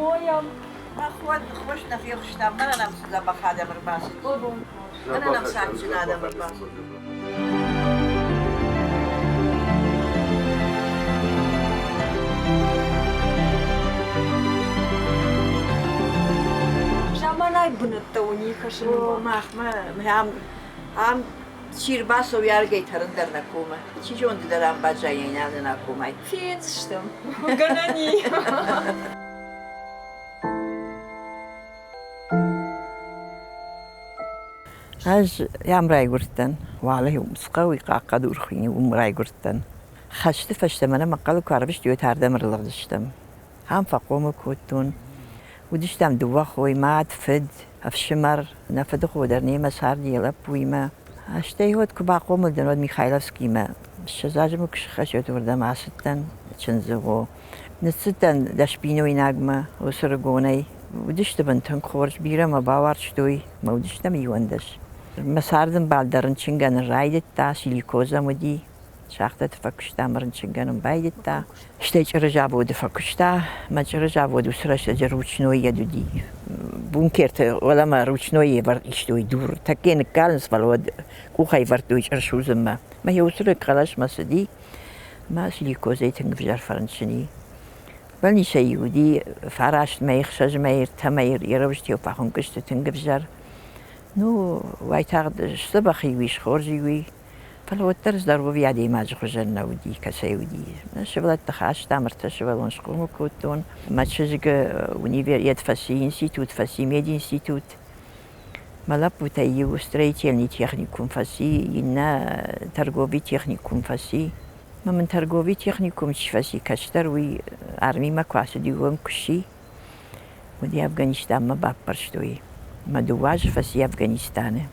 Хойӕм. Мах уӕд хорз нӕ фехъуыстам, мӕнӕ нӕм цы дзӕбӕх адӕм ӕрбацыд. Мӕнӕ нӕм цы адджын адӕм ӕрбацыд. Заманай бынӕттӕ уын хӕссын. О, махмӕ ам, ам чи рбацӕуы, ардыгӕй тӕрын дӕр нӕ комы. Чи зонды дӕр ам баззайӕн нӕ комӕй. Фендзыстӕм. Гӕнӕн и. Ӕз ам райгуырдтӕн, уӕле цы хъӕуы Хъахъхъӕдур хуыйны, уым райгуырдтӕн. Хӕсты фӕстӕ мӕнӕ мӕхъхъӕлы куы арвыстой, уӕд ардӕм ӕрлыгъдыстӕм. Ам фӕхъомыл кодтон. Уыдыстӕм дыууӕ хойы, мад, фыд, ӕфсымӕр. Нӕ фыдыхо дӕр немӕ царди йӕ лӕппуимӕ. Стӕй уӕд куы бахъомыл дӕн, уӕд Михайловскимӕ 20 азы мыл куы схӕст, уӕд уырдӕм ацыдтӕн чындзы. Ныццыдтӕн дӕсбинойнагмӕ уыцы рыгонӕй. Уыдысты мын тынг хорз, бирӕ мӕ бауарзтой, мӕ уыдыстӕм 11. Мӕ цардӕмбал дӕр рынчынгӕнын райдыдта, силикозӕм уыди, шахтӕты фӕкуыста ӕмӕ рынчынгӕнын байдыдта. Стӕй чъыры заводы фӕкуыста, мӕ чъыры завод уыцы рӕстӕджы ручной йед уыди. Бункерты уӕлӕмӕ ручной ӕвӕрд истой дур, тӕккӕ ныккалынц, фӕлӕ уӕд къухӕй ӕвӕрдтой чъыр судзынмӕ. Мӕ йӕ уыцы рыг хъӕлӕсмӕ цыди, Мӕ силикозӕй тынг ӕвзӕр фӕрынчын и. Больницӕйы уыди фараст мӕй, ӕхсӕз мӕй, ӕртӕ мӕй ерӕвзтӕ фӕхуынкъ сты тынг ӕвзӕр. Ну, уайтагъд сдзӕбӕх и уый, схорз и уый. Фӕлӕ уӕддӕр здоровый адӕймаджы хуызӕн нӕ уыди, кӕцӕй уыди. Сывӕллӕтты хастам, ӕртӕ сывӕллон схъомыл кодтон. Мӕ чызг универ йед фӕци институт, фӕци мединститут. Мӕ лӕппутӕй иу строительный техникум фӕци, иннӕ торговый техникум фӕци. Мӕ мын торговый техникум чи фӕци, кӕстӕр уый армимӕ куы ацыди, уым куы сси, уӕд ӕй Афганистанмӕ баппӕрстой. Мӕ дыууӕ азы фӕци Афганистаны.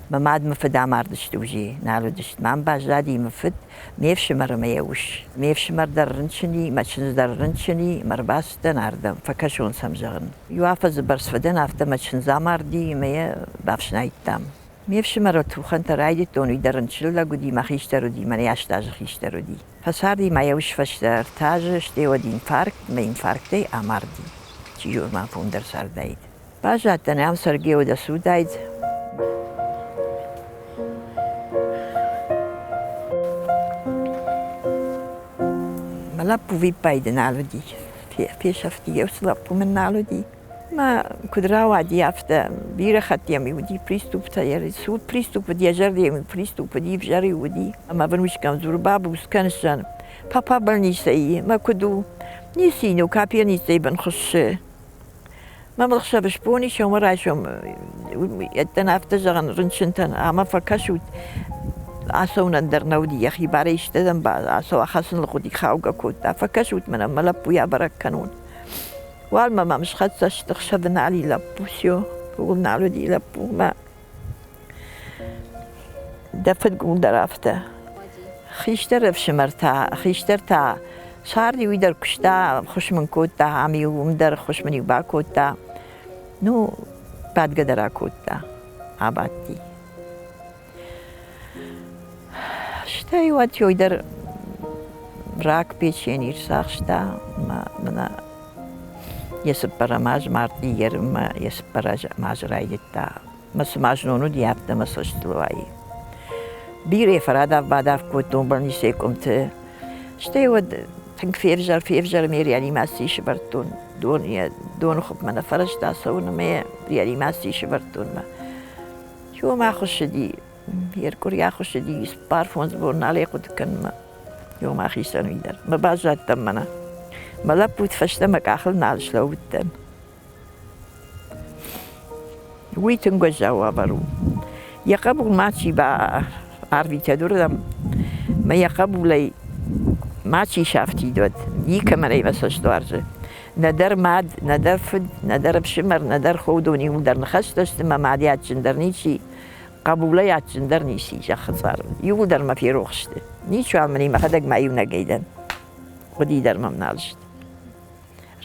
Мӕ мад мӕ фыд амардысты уже, нал уыдысты. Мӕм баззади мӕ фыд, Ме фсымӕр ӕмӕ йӕ ус. Ме фсымӕр дӕр рынчын и, мӕ чындз дӕр рынчын и, ӕмӕ ӕрбацыдтӕн ардӕм, фӕкӕсон сӕм, зӕгъын. Иу афӕдзы бӕрц фӕдӕн, афтӕ мӕ чындз амарди ӕмӕ йӕ бафснайдтам. Ме фсымӕры тухӕнтӕ райдыдтон, уый дӕр рынчын лӕг уыди, мӕ хистӕр уыди, мӕнӕй аст азы хистӕр уыди. Фӕцарди ма йӕ ус фӕстӕ ӕртӕ азы, стӕй уӕд инфаркт, мӕ инфарктӕй амарди. Чи зоны, ма афон дӕр цардаид. Баззадтӕн ам цӕргӕ уӕдӕ цы уыдаид. Мӕ лӕппу виппайды нал уыди. Фесӕфти, йе уыцы лӕппу мын нал уыди. Мӕ куыд рауади, афтӕ бирӕ хатт йӕм уыди приступтӕ, йӕ суд приступ уыди, йӕ зӕрдӕйы приступ уыди, ӕвзӕр-иу уыди. Ӕмӕ вынучкӕм дзуры, бабуц кӕныс, папа больницӕйы, мӕ куыд у? Ницы йын у, капельницӕйы бын хуыссы. Мӕ мыл хсӕв сбон ис, сӕумӕрайсом ӕддӕн афтӕ зӕгъын рынчынтӕн, ӕмӕ фӕкӕсут, ацӕуынӕн дӕр нӕ уыди, йӕхи барӕй истӕдӕм ацӕуа, хӕцыныл хъуыди, хаугӕ кодта. Фӕкӕсут мӕнӕ, мӕ лӕппуйӕ бӕрӕг кӕнон. Уалмӕ мӕм схӕццӕ сты, хсӕвы нал и лӕппу, все, ууыл нал уыди лӕппу. Мӕ дӕ фыдгул дӕр афтӕ. Хистӕр ӕфсымӕртӕ, хистӕртӕ царди уый дӕр куыста, ӕххуыс мын кодта, ам-иу уым дӕр ӕххуыс мын-иу бакодта. Ну, бадгӕ дӕр акодта, абадти. Стӕй уӕд ёй дӕр рак печени рцахста ӕмӕ мӕнӕ йӕ цыппӕрӕм аз мартъи ерынмӕ йӕ цыппӕрӕм аз райдыдта. Мӕ цыма знон уыди, афтӕ мӕ цӕстыл уайы. Бирӕ фӕрадав-бадав кодтон больницӕйы къуымты. Стӕй уӕд тынг февзӕр, февзӕр ме реанимацийы сӕвӕрдтон. Дон, йӕ доны хуыпмӕ нӕ фӕрӕзта цӕуын ӕмӕ йӕ реанимацийы сӕвӕрдтон мӕ. Иумӕ ахуыссыди, йе ркъуыри ахуыссыди, цыппар-фондз бон нал ӕй хъуыды кӕнынмӕ. Иумӕ ахицӕн уый дӕр. Мӕ баззадтӕн мӕнӕ. Мӕ лӕппуты фӕстӕ мӕ къахыл нал слӕууыдтӕн. Уый тынг уӕззау уавӕр у. Йӕ хъӕбул мачи арвитӕд уырдӕм, мӕ йӕ хъӕбулӕй мачи сафтид уӕд, никӕмӕн ӕй мӕ цӕст уарзы. Нӕдӕр мад, нӕдӕр фыд, нӕдӕр ӕфсымӕр, нӕдӕр хо, уыдон иууылдӕр ныхӕстӕ сты, мӕ мадӕй адджындӕр ничи, хъӕбулӕй адджындӕр ничи зӕххы цъарыл. Иууылдӕр мӕ ферох сты. Ничиуал мын и, мӕхӕдӕг ма иунӕгӕй дӕн. Хъуыди дӕр мӕм нал сты.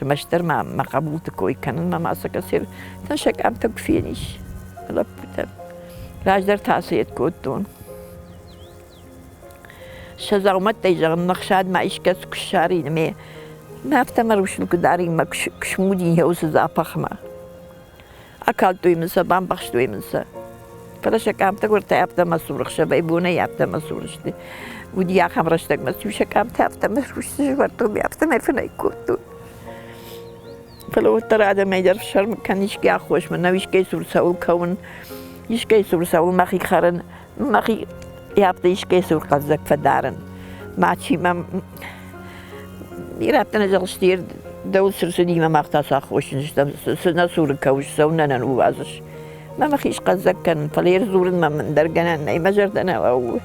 Ӕрмӕстдӕр ма мӕ хъӕбулты кой кӕнынмӕ ма сӕ кӕсӕ сӕ къамтӕ куы фенис лӕппутӕ. Раздӕр та цы йед кодтон. Сӕ дзаумӕттӕй зӕгъын, ме хсад ма искӕцы куы ссарин ӕмӕ Мӕ афтӕ мӕ русыл куы дарин, мӕ куы смудин йӕ уыцы запахмӕ. Акалдтой мын сӕ, бамбӕхстой мын сӕ. Фӕлӕ сӕ къамтӕ гуыртӕй афтӕ мӕ цуры хсӕвӕй бонӕй афтӕ мӕ цуры сты. Уыди ахӕм рӕстӕгмӕ сӕ къамтӕ афтӕ мӕ русты сӕвӕрдтой, афтӕмӕй фынӕй кодтой. Фӕлӕ уӕддӕр адӕмӕй дӕр фсӕрмы кӕн искӕй аххосмӕ, нӕу искӕй цур цӕуыл кӕуын, искӕй цур цӕуыл мӕхи хӕрын, мӕхи афтӕ искӕй цур хъӕлдзӕг фӕдарын. Мачи мӕм ирӕттӕ нӕ зӕгъыс, дӕуыл цы рцыди мӕ мах та цы аххосджын стӕм, цы нӕ цуры кӕуыс, цӕуылнӕ нӕ ныууадзыс. Мӕ мӕхи схъӕлдзӕг кӕнын, фӕлӕ йе рдзурын мӕм ӕндӕр гӕнӕн нӕй, мӕ зӕрдӕ нӕ лӕууы.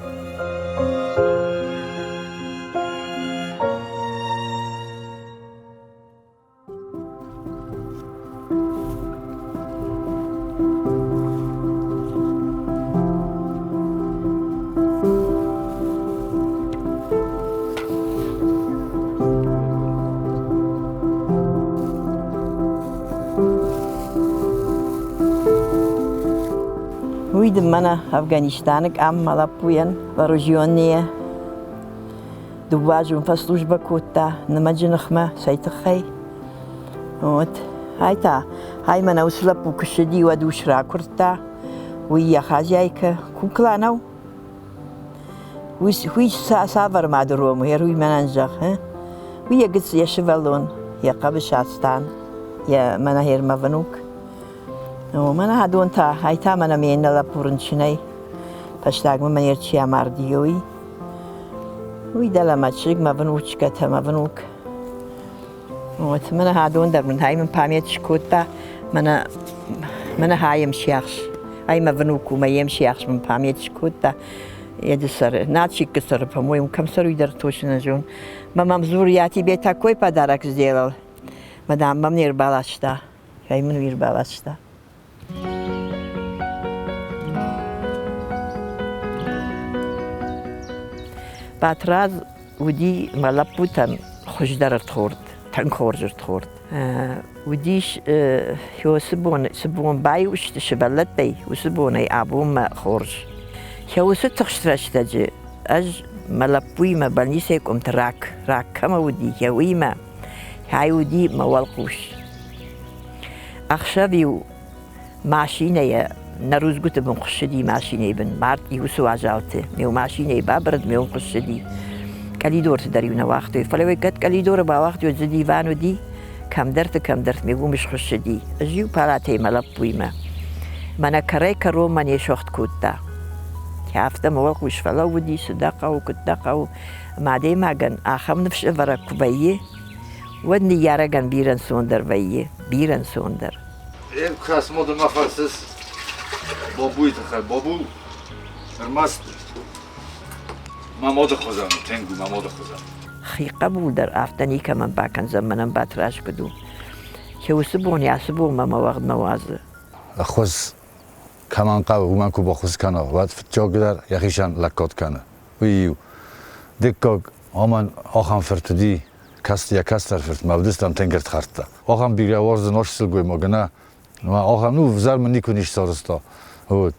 Уый дын мӕнӕ Афганистаны къам мӕ лӕппуйӕн вооруженные Дыууӕ азы уым фӕслужбӕ кодта нымӕджы ныхмӕ, цӕй тыххӕй. Вот. Ай та, ай мӕнӕ уыцы лӕппу куы ссыди, уӕд ус ракуырдта. Уый йӕ хозяйкӕ кукла нӕу? Уый, уый цавӕр мады ром у, уый мӕнӕн зӕгъ. Уый йӕ гыц йӕ сывӕллон, йӕ хъӕбысы Астан, йӕ мӕнӕ мӕ внук. Мӕнӕ адон та, ай та мӕнӕ ме ннӕ лӕппу рынчынӕй. Фӕстагмӕ мӕ не рчи амарди, уый. Уый дӕлӕмӕ чызг мӕ внучкӕтӕ, мӕ внук. Вот, мӕнӕ адон дӕр мын ай мын память скодта, мӕнӕ мӕнӕ хайым сиахс. Ай мӕ внук у, мӕ йем сиахс мын память скодта. Еды цӕры, Начиккы цӕры, по-моему, кӕм цӕры, уый дӕр точно нӕ зонын. Мӕ мӕм дзуры, я тебе такой подарок сделал. Мадам мӕм не рбаласта. Кӕй мын уый ӕрбаласта. Батрадз уыди мӕ лӕппутӕн хуыздӕр ӕрдхорд, тынг хорз ӕрдхорд. Уыдис, цы бон, цы бон баиу сты сывӕллӕттӕй, уыцы бонӕй абонмӕ хорз. Уыцы тыхст рӕстӕджы ӕз мӕ лӕппуимӕ больницӕйы къуымты рак, рак кӕмӕ уыди, уыимӕ ай уыди мӕ уӕлхъус. Ӕхсӕв-иу машинӕйӕ нӕ рудзгуыты бын хуыссыди машинӕйы бын, мартъи уыцы уазалты. Ме машинӕйы бабырыд, ме хуыссыди. Къӕлидорты дӕр-иу нӕ уагътой. Фӕлӕ уый кӕд къӕлидоры бауагътой, дзы диван уыди, кӕмдӕрты, кӕмдӕрты ме уым схуыссыди. Ӕз-иу палатӕйы мӕ лӕппуимӕ. Мӕнӕ кӕрӕй-кӕронмӕ не суӕгъд кодта. Афтӕ мӕ уӕлхъус фӕлӕууыди, цы дӕ хъӕуы, куыд дӕ хъӕуы. Ӕмӕ адӕймагӕн ахӕм ныфс ӕвӕрӕг куы вӕййы, уӕд ныййарӕгӕн бирӕ ӕнцондӕр вӕййы, бирӕ ӕнцондӕр. Кӕсмоды ма фӕрсыс Бобуйы тыххӕй. Бобу ӕрмӕст мӕ моды хуызӕн у, тынг у мӕ моды хуызӕн. Хи хъӕбул дӕр афтӕ никӕмӕн бакӕндзӕн, мӕнӕн Батраз куыд у. Йӕ уыцы бон йӕ ацы бонмӕ мӕ уӕгъд нӕ уадзы. Ӕххуыс кӕмӕн хъӕуы, уымӕн куы баххуыс кӕна, уӕд фыццагдӕр йӕхицӕн лӕггад кӕны. Уый иу. Дыккаг, амӕн ахӕм фырт уыди, йӕ кӕстӕр фырт мӕ уыдыстӕм тынг ӕрдхӕрдтӕ. Ахӕм бирӕ уарзы нозт сылгоймаг нӕ, ахӕм ну взӕр мын никуы не сцарӕзта. Вот.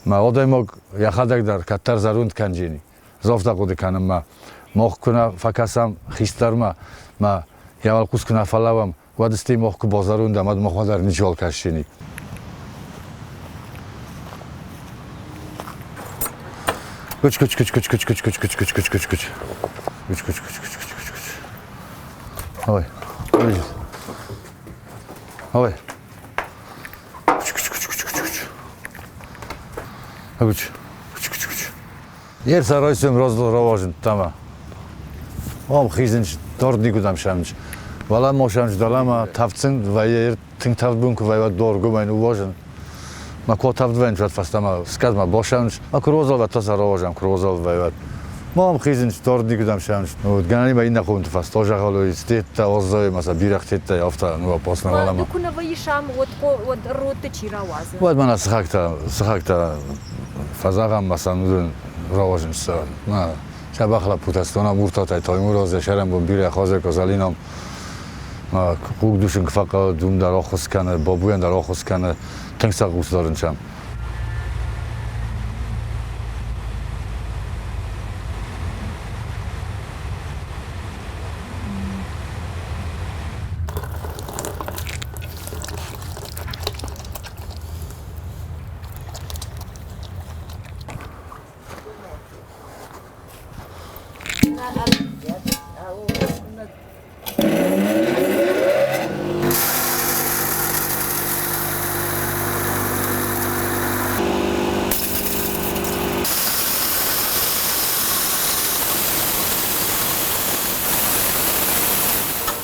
Мӕ адӕймаг йӕхӕдӕг дӕр кӕддӕр зӕронд кӕнджени. Афтӕ хъуыды кӕнын мӕ мах куы нӕ фӕкӕсӕм хистӕрмӕ, мӕ йӕ уӕлхъус куы нӕ фӕлӕууӕм, уӕд стӕй мах куы базӕронд ӕмӕ махмӕ дӕр ничиуал кӕсдзӕни. Куч куч куч куч куч куч куч куч куч куч куч куч куч куч куч куч куч куч куч. Ой, ой. Ой. Куч куч куч куч куч куч. Куч куч куч куч. Ер сарайсем разложен тама. Ам хизынч дард никуыдӕм сӕмч. Вӕлӕ ма сӕмч дӕлӕмӕ тӕвдцын вӕййы тынг тӕвд бон куы вӕййы, уӕд доргомӕй ныууазын. Мӕ куы тӕвд вӕййынц, уӕд фӕстӕмӕ скӕдмӕ басӕмч. Ма куы розал вӕд, та сӕ рауазӕм, куы розал вӕййы, уӕд. Ма ам хизынч дард никуыдӕм сӕмч. Гӕнӕнимӕ иннӕ хонты фӕстӕ азӕгъӕлой теттӕ, аззайы ма сӕ бирӕгъ теттӕй афтӕ ныуаппасна уӕлӕмӕ. Ды куы нӕ вӕййыс ам, уӕд, уӕд родты чи рауадзы? Уӕд мӕнӕ сыхӕгтӕ, сыхӕгтӕ фӕзӕгъӕм ма сӕ уыдон рауазынц сӕ сӕ бӕхлӕппутӕ стона Муртатӕй Таймураз йӕ сӕрӕнбон бирӕ хазӕг Залинам хъуг дусын куы фӕхъӕуы, уым дӕр ӕххуыс кӕны, Бабуйӕн дӕр ӕххуыс кӕны, тынг сӕ хъус дарынц ӕм.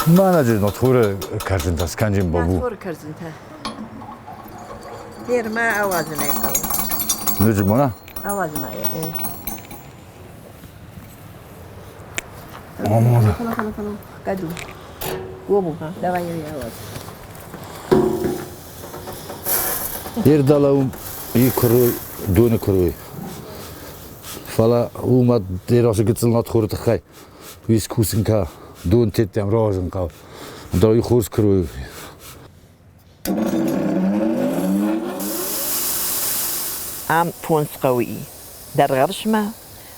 Мӕнӕ нартхоры кӕрдзынтӕ скӕнджын бабу. Нартхоры кӕрдзынтӕ. Фермӕ ауадзынӕй хъӕуы. Ноджы мӕнӕ? Ауадз ма йӕ. Году. Гому, давай я ауадз. Ердалаум и куырой, доны куырой. Фӕлӕ уымӕ дерасы гыццыл нартхоры тыххӕй уый скусын ка, дон теттӕм рауадзын хъӕуы. Ӕндӕр уый хорз куырой. Ам фондз хъӕуы и: Дӕргъӕвсмӕ,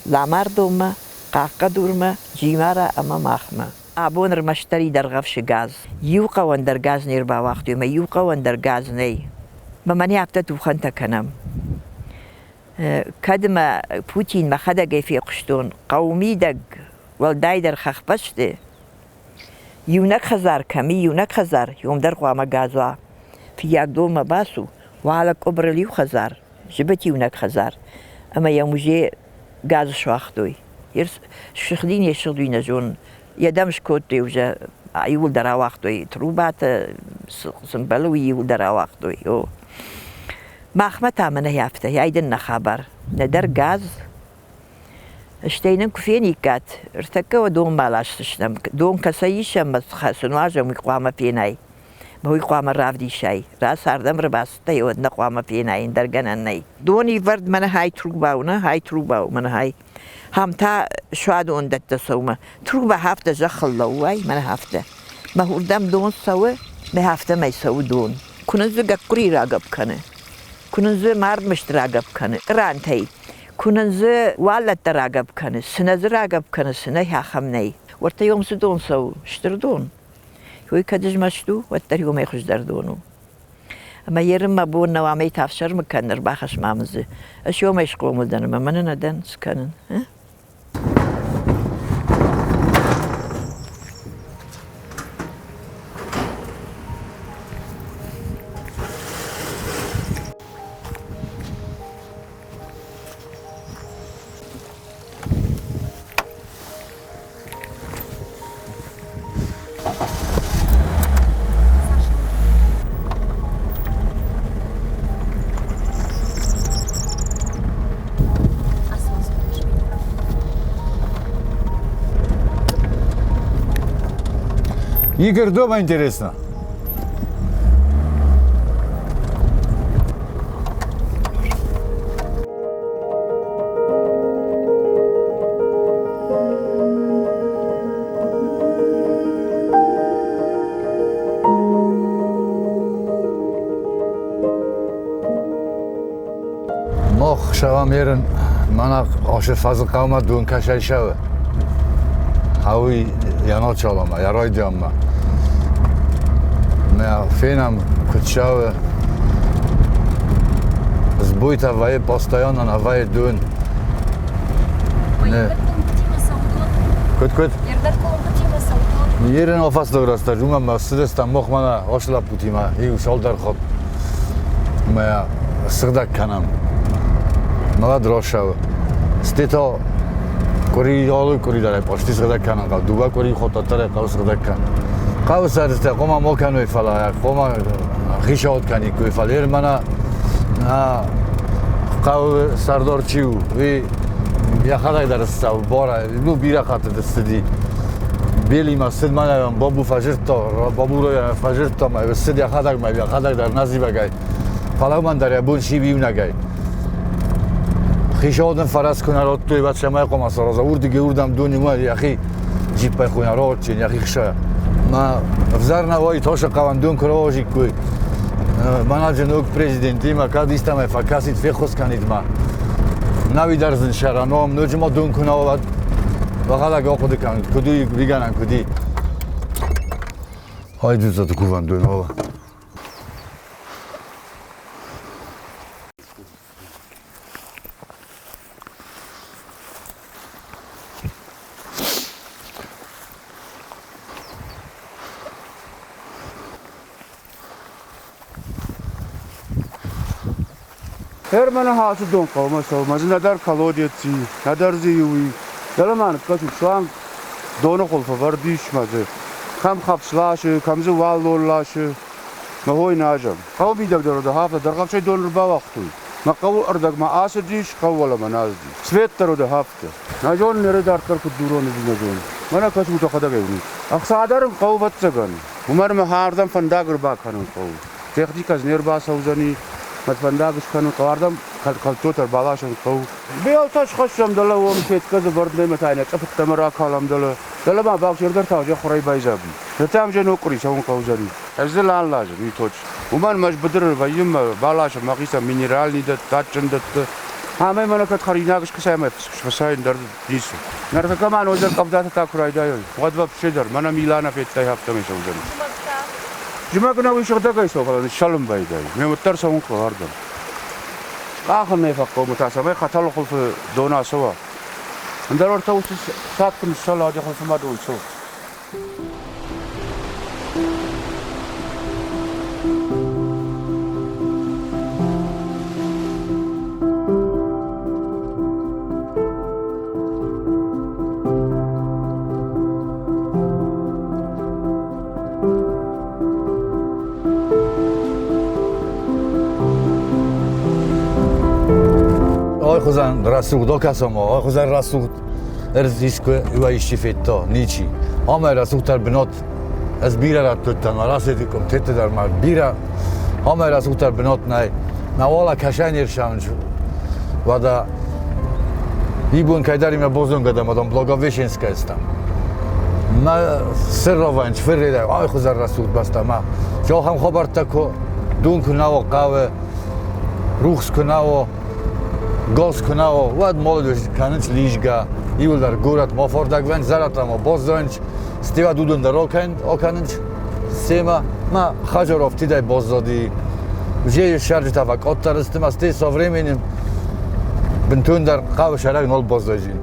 Ламардонмӕ, Хъахъхъӕдурмӕ, Джимара ӕмӕ махмӕ. Абон ӕрмӕстдӕр и Дӕргъӕвсы газ. Иу хъӕуӕн дӕр газ не рбауагътой ӕмӕ иу хъӕуӕн дӕр газ нӕй. Мӕ мӕнӕ афтӕ тухӕнтӕ кӕнӕм. Кӕд мӕ Путин мӕхӕдӕг ӕй фехъуыстон, хъӕуы мидӕг, уӕлдайдӕр хӕхбӕсты, Иунӕг хӕдзар кӕм и, иунӕг хӕдзар, уым дӕр хъуамӕ газ уа. Фыййагдонмӕ бацу, уӕлӕ къуыбырыл иу хӕдзар, зыбыт иунӕг хӕдзар, ӕмӕ йӕм уже газ суагътой. Ссыгъди, не ссыгъд, уый нӕ зонын. Йӕ дӕм скодтой уже, иууылдӕр ауагътой трубатӕ, цы мбӕлы, уый иууылдӕр ауагътой. О. Махмӕ та мӕнӕ афтӕ, ай дын нӕ хабар. Нӕдӕр газ, Стӕй нын куы фениккат, ӕртӕккӕ уӕ донмӕ аласдзыстӕм. Дон кӕцӕй исӕм ӕмӕ цы нуазӕм, уый хъуамӕ фенай. Мӕ уый хъуамӕ равдисай. Рацардӕм ӕрбацыдтӕ, уӕд нӕ хъуамӕ фенай, ӕндӕр гӕнӕн нӕй. Дон ивӕрд мӕнӕ хай трубау, нӕ хай трубау, мӕнӕ хай. Хам та суадон дӕттӕ сӕумӕ. Труба афтӕ зӕххыл лӕууай, мӕнӕ афтӕ. Мӕ уырдӕм дон цӕуы, мӕ афтӕмӕй цӕуы дон. Куы нын дзы гӕккуыри рагӕпп кӕны, куы нын дзы мард мыст рагӕпп кӕны, кърантӕй, Куы нын дзы уаллӕттӕ рагӕпп кӕны, цы нӕ дзы рагӕпп кӕны, цы нӕ, ахӕм нӕй. Уӕртӕ йом цы дон цӕуы, стыр дон. Уый кӕд змӕст у, уӕддӕр уымӕй хуыздӕр дон у. Ӕмӕ ерын мӕ бон нӕу амӕй та ӕфсӕрмы кӕнын, ӕрбахӕсс ма мын дзы. Ӕз уымӕй схъомыл дӕн ӕмӕ мӕнӕ нӕ дӕн, цы кӕнын? Игорь, дома интересно. Мах сӕгъӕм ерын мӕнӕ ашы фӕзы хъӕумӕ дон кӕсӕй сӕвы. Ауый йӕ началамӕ, йӕ райдианмӕ. Мӕ фенӕм, куыд цӕуы. Сбойтӕ вӕййы постоянно нӕ вӕййы дон. Куыд, куыд? Ерын афӕстаг рӕстӕджы уымӕн мӕ цыдыстӕм мах мӕнӕ ацы лӕппутимӕ иу цалдӕр хатт мӕ сыгъдӕг кӕнӕм. Мӕлӕт рацӕуы. Стӕй та къуыри алы къуыри дӕр почти сыгъдӕг кӕнын хъӕуы. Дыууӕ къуыри хотӕттӕ хъӕуы сыгъдӕг кӕнын. Хъӕуы цӕрджытӕ хъуамӕ ма кӕной, фӕлӕ хъуамӕ хицауад кӕниккой, фӕлӕ ер мӕнӕ хъӕуы сӕрдар чи у, уый йӕхӕдӕг дӕр ссӕуы барӕй, ну бирӕ хӕттыты ссыди. Белимӕ ссыд мӕнӕ Бабу фӕзырдта, Бабу фӕзырдта мӕ ссыд йӕхӕдӕг мӕ йӕхӕдӕг дӕр нӕ зивӕгӕй. Фӕлӕ уымӕн дӕр йӕ бон си иунӕгӕй. Хицауадӕн фӕрӕз куы нӕ радтой, уӕд цӕмӕй хъуамӕ сараза? Уырдыгӕй уырдӕм дон уымӕ йӕхи джиппӕй хуына рауадджын, йӕхи хсӕ. Мӕ ӕвзӕр нӕ уайд, тосы хъӕуӕн дон куы рауазиккой. Мӕнӕ ног президентимӕ кӕд истӕмӕй фӕкӕсид, феххуыс кӕнид ма. Науи дӕр зын сӕра, ном ноджы ма дон куы нӕ уа, уӕд бахӕлӕг ахъуыды кӕнут, куыд у, уигӕнӕн куыд и. Айдудзаты кувӕндон уала. Германы ацы дон хъӕумӕ цӕуы, мӕ дзы нӕдӕр колодец и, нӕдӕр дзы иу и. Дӕлӕ ма ныккӕсут, суанг доны хуылфы вӕрд ис мӕ дзы. Кӕм хӕфс ласы, кӕм дзы уаллон ласы. Мӕ хой нӕ Хъӕуы мидӕг дӕр уыд афтӕ, дӕргъӕвсӕй дон ӕрбауагътой. Мӕ хъӕуы ӕрдӕгмӕ ацыдис, хъӕуы уӕлӕмӕ нӕ ацыди. Свет дӕр уыд афтӕ. Нӕ зонын, ныры дарддӕр куыд дурон уыди, нӕ зонын. Мӕнӕ кӕсут, йӕхӕдӕг ӕй уынут. Ӕхца дӕр ын хъӕуы, ӕвӕццӕгӕн. Уымӕн ӕмӕ ардӕм фӕндаг ӕрбакӕнын хъӕуы. Техникӕ дзы не рбацӕудзӕни, фӕндаг скӕнын хъӕуы, ардӕм кӕлдтотӕ ӕрбаласын хъӕуы. Белтӕ схӕссӕм дӕлӕ уым, сеткӕ дзы вӕрд нӕй мӕ та йын цъыфыттӕм ракалӕм дӕлӕ. Дӕлӕ ма баусер дӕр та хурӕй байдзаг и. Ныр та ам ног къуыри цӕуын хъӕудзӕни. Ӕз дзы лал лазын, уый точно. Уымӕн мӕ ӕз быдыры вӕййын мӕ бӕласы мӕхицӕн минеральный дӕтты, адджын дӕтты. Ӕмӕ мӕнӕ кӕд хӕринаг скӕсай ӕмӕ фӕсайын дӕр ницы. Ныртӕккӕ ма ноджыдӕр къӕвдатӕ та куы райдайой, уӕд вообще дӕр мӕнӕ Милана федтай, афтӕмӕй цӕудзӕн. Зымӕг нӕ уый сыгъдӕгӕй цӕуы, фӕлӕ ныссӕлын байдайы. Ме уӕддӕр цӕуын хъӕуы ардӕм. Къахын нӕ фӕхъӕуы та, цӕмӕй хӕтӕлы хуылфы дон ацӕуа. Ӕндӕр ӕртӕ уыцы цад куы ныссӕла, уӕд йӕ хуылфы ма дон цӕуы. Ай хуызӕн рӕсугъд акӕсӕм, ай хуызӕн рӕсугъд ӕрдз искуы иуӕй исчи федта, ничи. Амӕй рӕсугъддӕр бынат ӕз бирӕ раттыдтӕн, Уӕрӕсейы комитеты дӕр ма бирӕ. Амӕй рӕсугъддӕр бынат нӕй. Нӕ уӕлӕ кӕсӕн ерсамын уӕдӕ ибон кӕйдӕримӕ бозонгӕ дӕн, мадам Благовещенская стам. Мӕ сырравӕнч фырредӕ, ай хуызӕн рӕсугъд бӕстӕ ма. Ахӕм хабӕрттӕ куы дон куы нӕ уа хъӕуы, рухс куы нӕ уа, газ куы нӕ уа, уӕд молодежь кӕнынц лизгӕ, иуылдӕр горӕтмӕ афардӕг вӕййынц, зӕрӕдтӕм баззайынц, стӕй уыдон дӕр акӕнынц семӕ. Мӕ хӕдзар афтидӕй баззади. Уже сӕрджытӕ фӕкъаддӕр сты, ӕмӕ стӕй со временем бынтондӕр хъӕуы сӕрӕг нал баззайдзӕн.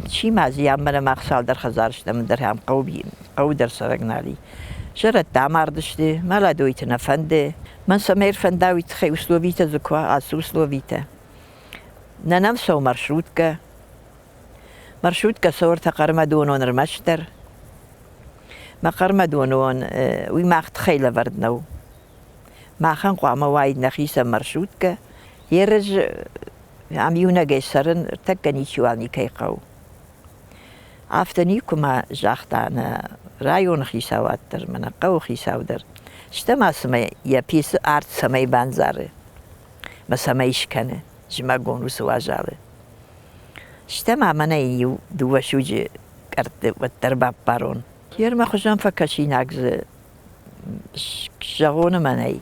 Чи ма дзы ӕмӕ мах цалдӕр хӕдзары стӕм, ӕндӕр ахӕм хъӕу дӕр цӕрӕг нал и. Зӕрӕдтӕ амардысты, мӕлӕдойты нӕ фӕнды. Мӕн цӕмӕй ӕрфӕнда, уый тыххӕй условитӕ дзы куы уа, ацы условитӕ. Нӕ нӕм цӕуы маршруткӕ. Маршруткӕ цӕуы ӕртӕ хъӕрмӕдонон ӕрмӕстдӕр. Мӕ хъӕрмӕдонон уый мах тыххӕй лӕвӕрд нӕу. Махӕн хъуамӕ уаид нӕхицӕн маршруткӕ. Ерыз ам иунӕгӕй цӕрын ӕртӕккӕ ничиуал никӕй хъӕуы. Афтӕ никуы ма загъта нӕ районы хицауад дӕр, мӕнӕ хъӕуы хицау дӕр. Стӕ ма цымӕ йӕ пецы арт цӕмӕй бандзары мӕ цӕмӕй скӕны зымӕгон уыцы уазалы. Стӕ ма мӕнӕ йын иу дыууӕ суджы къӕртты уӕддӕр баппарон. Йе рмӕ хуызӕн фӕкӕсинаг дзы зӕгъон ӕмӕ нӕй.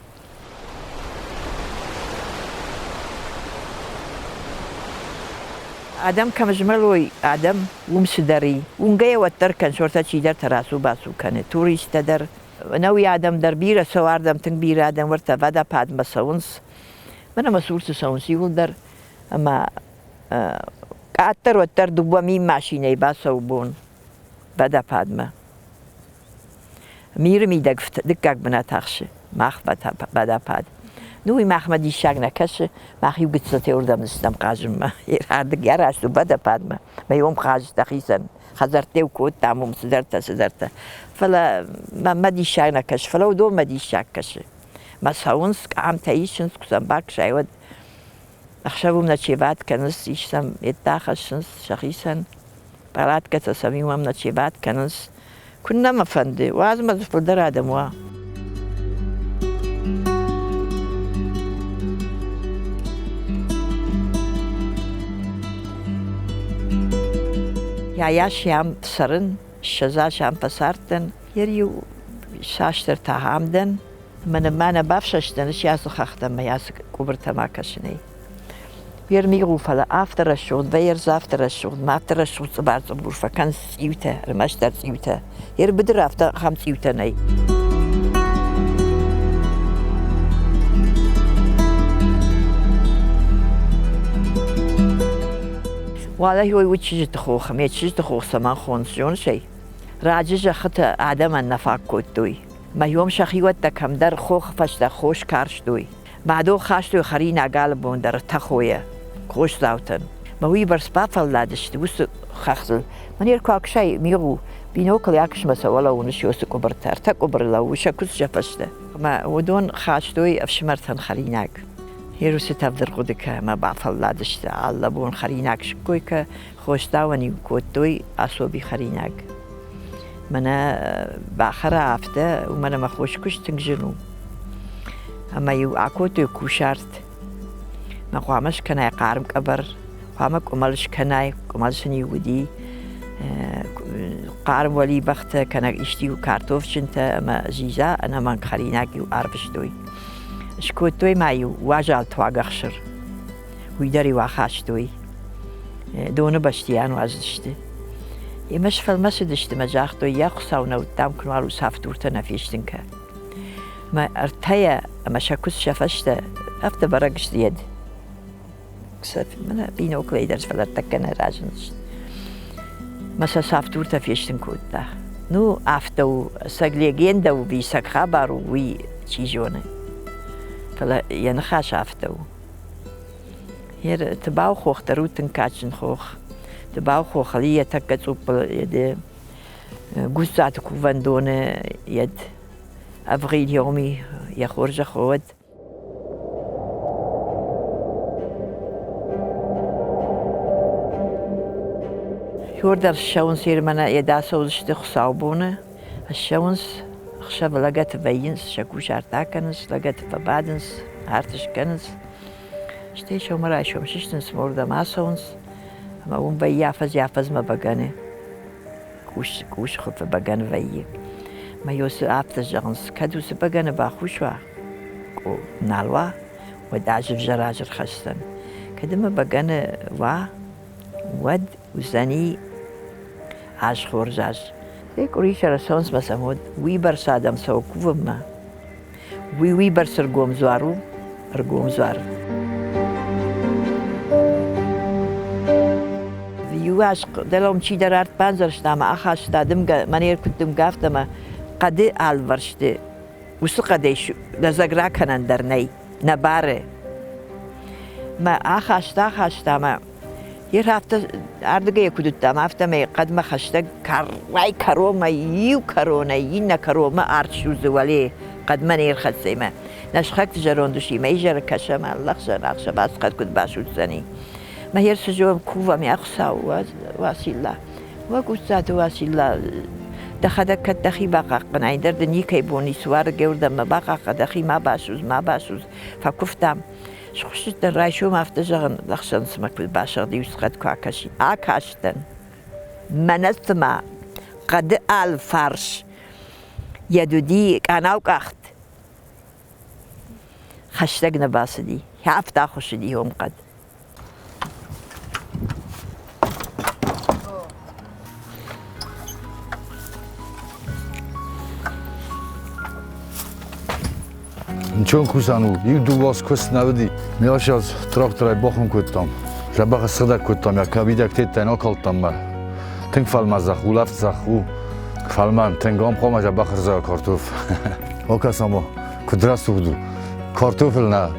Адӕм кӕм змӕлой, адӕм уым цыдӕр и. Уынгӕ уӕддӕр кӕнсортӕ чидӕртӕ рацу-бацу кӕны, туристтӕ дӕр. Ӕнӕуи адӕм дӕр бирӕ цӕуы ардӕм, тынг бирӕ адӕм уӕртӕ водопадмӕ цӕуынц. Мӕнӕ мӕ цурты цӕуынц иууылдӕр. Ӕмӕ къаддӕр уӕддӕр 2000 машинӕйы бацӕуы бон водопадмӕ. Миры мидӕг дыккаг бынат ахсы мах водопад. Ну, уый махмӕ диссаг нӕ кӕсы, мах иу гыццылтӕ уырдӕм стӕм хъазынмӕ. Ардыг арӕзт у водопадмӕ, мӕ уым хъазт ахицӕн. Хӕдзӕрттӕ кодтам уым цыдӕртӕ, цыдӕртӕ. Фӕлӕ мӕнмӕ диссаг нӕ кӕсы, фӕлӕ уыдонмӕ диссаг кӕсы. Мӕ цӕуынц, къамтӕ исынц, куы сӕм бакӕсай, уӕд ӕхсӕв уым ночеват кӕнынц, ис сӕм ӕддӕ хӕссынц сӕхицӕн. Палаткӕтӕ сӕм иумӕ ночеват кӕнынц. Куыннӕ мӕ фӕнды, уадз мӕ дзы фылдӕр адӕм уа. Йайа сӕм цӕрын, 20 сӕм фӕцардтӕн, йер иу цасдӕр та ам дӕн. Мӕнӕ мӕнӕ бафсӕстӕн сӕ ацы хӕхтӕм мӕ ацы къуыбыртӕм акӕсынӕй. Йе рмигъ у, фӕлӕ афтӕ рӕсугъд, вӕййы афтӕ рӕсугъд, ма афтӕ рӕсугъд цъыбар-цъыбур фӕкӕнынц цъиутӕ, ӕрмӕстдӕр цъиутӕ. Йе рбыдыр афтӕ ахӕм цъиутӕ нӕй. Уӕлӕ ой уыд чызджыты хох, ӕмӕ чызджыты хох цӕмӕн хонынц, зоныс ӕй? Раджы зӕххытӕ адӕмӕн нӕ фаг кодтой. Мӕ йом сӕхиуӕттӕ кӕмдӕр хохы фӕстӕ хос карстой. Мадо хастой хӕринаг алы бон дӕр ӕртӕхойӕ хосдзаутӕн. Мӕ уыйбӕрц бафӕлладысты уыцы хӕхтыл. Мӕн ӕркуаксай мигъ у, бинокль акӕсмӕ сӕ уӕлӕ уыныс уыцы къуыбыртӕ, ӕртӕ къуыбыры лӕууы сӕ куыдз сӕ фӕстӕ. Ӕмӕ уыдон хастой ӕфсымӕртӕн хӕринаг. Уыцы тӕвд ӕрхъуыды кӕ ӕмӕ бафӕлладысты, алы бон хӕринаг сыккой кӕ, хосдзауӕн-иу кодтой особи хӕринаг. Мӕнӕ бахӕра афтӕ, уымӕн ӕмӕ хоскуыст тынг зын у. Ӕмӕ-иу акодтой кусарт. Мӕ хъуамӕ скӕнай хъарм къӕбӕр, хъуамӕ къуымӕл скӕнай, къуымӕл сын-иу уыди хъарм уӕлибӕхтӕ кӕнӕ исты-иу картофджынтӕ ӕмӕ дзидза ӕнӕмӕнг хӕринаг-иу арвыстой. Скодтой ма-иу уазал туаг ӕхсыр. Уый дӕр-иу ахастой. Доны бӕсты йӕ ануаздзысты. Емӕ сфӕлмӕцыдысты мӕ загътой, йӕ Хуыцау нӕ уыдтам, куы нуал у цавддуртӕ нӕ фестын кӕ. Мӕ ӕртӕйӕ ӕмӕ сӕ куыдз сӕ фӕстӕ афтӕ бӕрӕг сты йед. Сӕ мӕнӕ биноклӕй дӕр сфӕлӕрдтӕггӕ нӕ разындысты. Мӕ сӕ цавддуртӕ фестын кодта. Ну, афтӕ у, ӕцӕг легендӕ у, ӕцӕг хабар у, уый чи зоны. Фӕлӕ йӕ ныхас афтӕ у. Тыбау хох дӕр у тынг кадджын хох. Тыбау хохыл йӕ тӕккӕ цъуппыл йӕ Гуццаты кувӕндоны йӕд ӕвгъид йоми йӕ хорзӕх уӕд. Хёрдӕр ссӕуынц Ермӕнӕ йӕд ацӕудзысты хуыцаубоны, ссӕуынц, ӕхсӕвы лӕгӕты вӕййынц, сӕ кусарт акӕнынц, лӕгӕты фӕбадынц, арт скӕнынц. Стӕй сӕумӕрайсом сыстынц, уырдӕм ацӕуынц ӕмӕ уым вӕййы афӕдз-афӕдзмӕ бӕгӕны. Къусы хуылфы бӕгӕны вӕййы. Мӕ уыцы афтӕ зӕгъынц, кӕд уыцы бӕгӕны бахус уа, нал уа, уӕд аз ӕвзӕр аз ӕрхӕсдзӕн. Кӕд ӕмӕ бӕгӕны уа, уӕд уыдзӕни аз хорз аз. Стӕй къуырисӕры цӕуынц мӕ сӕм уӕд уыйбӕрц адӕм цӕуы кувынмӕ. Уый уыйбӕрц ӕргом дзуар у, ӕргом дзуар. Иу аз дӕлӕ чидӕр арт бандзӕрста ӕмӕ ахаста дымгӕ, мӕнӕ куыд дымгӕ, афтӕ ӕмӕ хъӕды алывӕрсты уыцы хъӕдӕй лӕдзӕг ракӕнӕн дӕр нӕй, нӕ бары. Мӕ ахаста, ахаста ӕмӕ Йе афтӕ ардыгӕй куыд уыдтам, афтӕмӕй хъӕдмӕ хӕстӕг кӕрӕй кӕронмӕ иу кӕронӕй иннӕ кӕронмӕ арт судзы уӕле хъӕдмӕ не рхӕццӕ мӕ. Нӕ сыхӕгты зӕронд усимӕ изӕры кӕсӕм, ӕллӕхсӕн ӕхсӕв ацы хъӕд куыд басудздзӕни. Мӕ йе рцызон кувӕм, йа Хуыцау, Уацилла. Уӕ Гуццаты Уацилла, дӕхӕдӕг кӕд дӕхи бахъахъхъӕнай, ӕндӕр дын никӕй бон и, цы уаргӕ уырдӕм мӕ бахъахъхъӕ, дӕхи ма басудз, ма басудз. Фӕкуывтам. Схуыссыдтӕн райсом афтӕ зӕгъын, ӕхсӕн цыма куыд басыгъди, уыцы хъӕд куы акӕсин. Акастӕн. Мӕнӕ цыма хъӕды алфарс йӕд уыди къанау къахт. Хӕстӕг нӕ бацыди. Афтӕ ахуыссыди хом хъӕд. Нчон кусӕн у, иу дыууӕ куыст нӕ уыди. Ме ӕхсӕз тракторӕй бахуым кодтам. Зӕбӕх сыгъдӕг кодтам, йӕ кӕбидӕг тедтӕй акалдтам мӕ. Тынг фӕлмӕн зӕхх, улӕфт зӕхх у. Фӕлмӕн, тынг ам хъуамӕ зӕбӕх ӕрзайа картоф. Акӕсӕм ма, куыд рӕсугъд у. Картофыл нӕ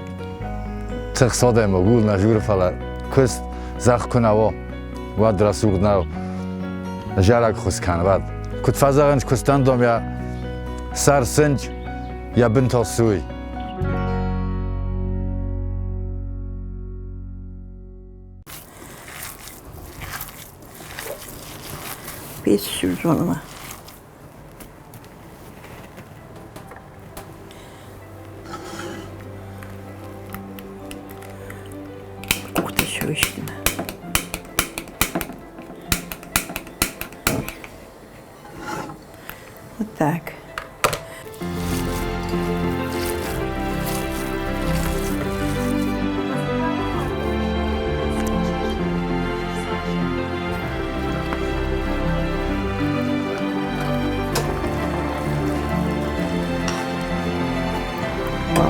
тыхс адӕймаг у, нӕ журы, фӕлӕ куыст зӕхх куы нӕ уа, уӕд рӕсугъд нӕу. Зарӕг хуыз кӕны, уӕд. Куыд фӕзӕгъынц, куыстӕн дам йӕ сӕр сынч, йӕ бын та суй. Пец сезонмӕ. Къухтӕ срысты. Вот так.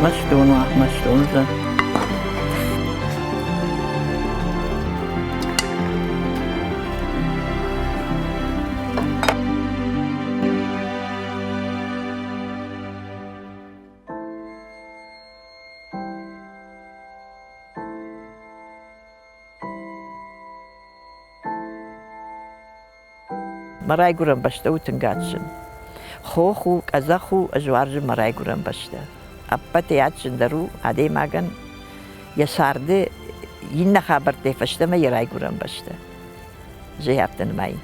Мӕстон уа, мӕстон уыдзӕн. Мӕ райгуырӕн бӕстӕ у тынг адджын. Хох у, къӕдзӕх у, ӕз уарзын мӕ райгуырӕн бӕстӕ. Ӕппӕтӕй адджындӕр у адӕймагӕн йӕ царды иннӕ хабӕрттӕй фӕстӕмӕ йӕ райгуырӕн бӕстӕ. Зӕй афтӕ нымайын.